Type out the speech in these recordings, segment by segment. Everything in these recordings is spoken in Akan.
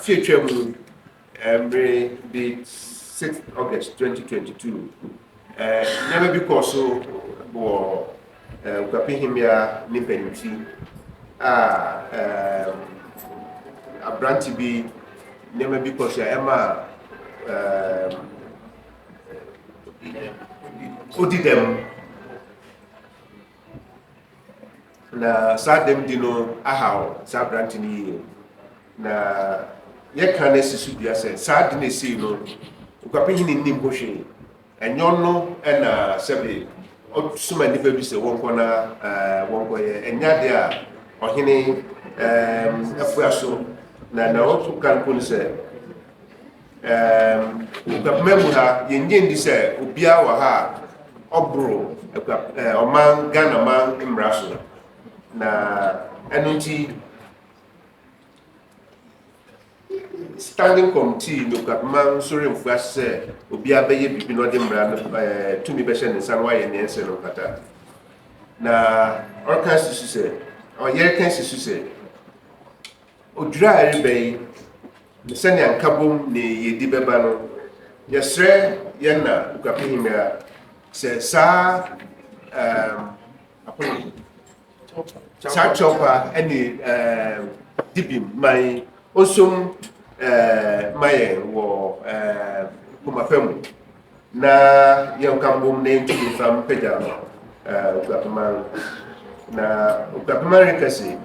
Afe atwa mu mmere bi 6 August 2022, nneɛma bi kɔɔ so wɔ Okuapehemmea ne mpanyimfi a aberante bi nneɛma bi kɔɔ so a ɛma odi dɛm. Na saa dɛmdi no ahaw saa aberante no yie. Na yɛka no asi so dua sɛ saa ade no esii no, Okuapehene nnim ho hwee. Ɛnyɛ ɔno na sɛbe ɔsoma nnipa bi sɛ wɔnkɔ na wɔnkɔyɛ. Ɛnyɛ ade a ɔhene afoa so. Na na ɔka mpo no sɛ Okuapema mu ha, yɛnnye nni sɛ obiara wɔ ha a ɔboro ɔman Ghana man mmara so. Na ɛno nti Standing Committee no Okuapema nso remfua ase sɛ obiara bɛyɛ biribi na ɔde mmara no tumi bɛhyɛ ne nsa na wayɛ nea ɛnsɛ no mfata. Na ɔreka si so sɛ, ɔyɛreka si so sɛ, odwira a ɛreba yi ne sɛnea nkabom ne yiyedi bɛba no, yɛsrɛ yɛn na Okuapehemmea sɛ saa apono saa kyɛwpa ne dibim man yi ɔnsom ma yɛn wɔ koma pa mu na yɛnka mbom na yɛntumi mfa mpagya Okuapema na Okuapema reka se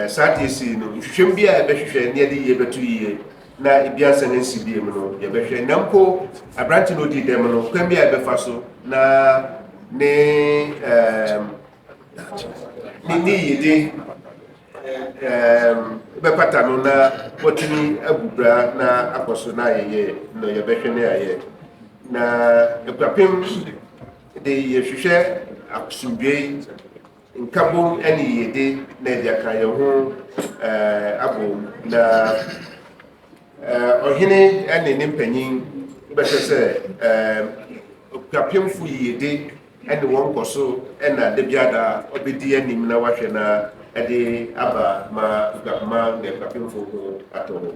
saa adeɛ sei no nhwehwɛm bi a yɛbɛhwehwɛ ne yɛde yie bɛto yie na ebi ansa na nsi bie mu no yɛbɛhwɛ na mpo aberante no ɔdii dɛm no kwan bi a yɛbɛfa so na ne ne ne yiyedi bɛpata no na watumi abu bra na akɔ so na ayɛyɛ no yɛbɛhwɛ ne ayɛ na Akuapem de yɛhwehwɛ asomdwoe nkabom ne yiyedi na yɛde aka yɛn ho abom na ɔhene ne ne mpanyin bɛhwɛ sɛ Akuapemfo yiyedi ne wɔn nkɔso na da biara ɔbɛdi anim na wahwɛ na ɛde aba ma Akuapema ne Akuapemfo ho atɔ wɔn.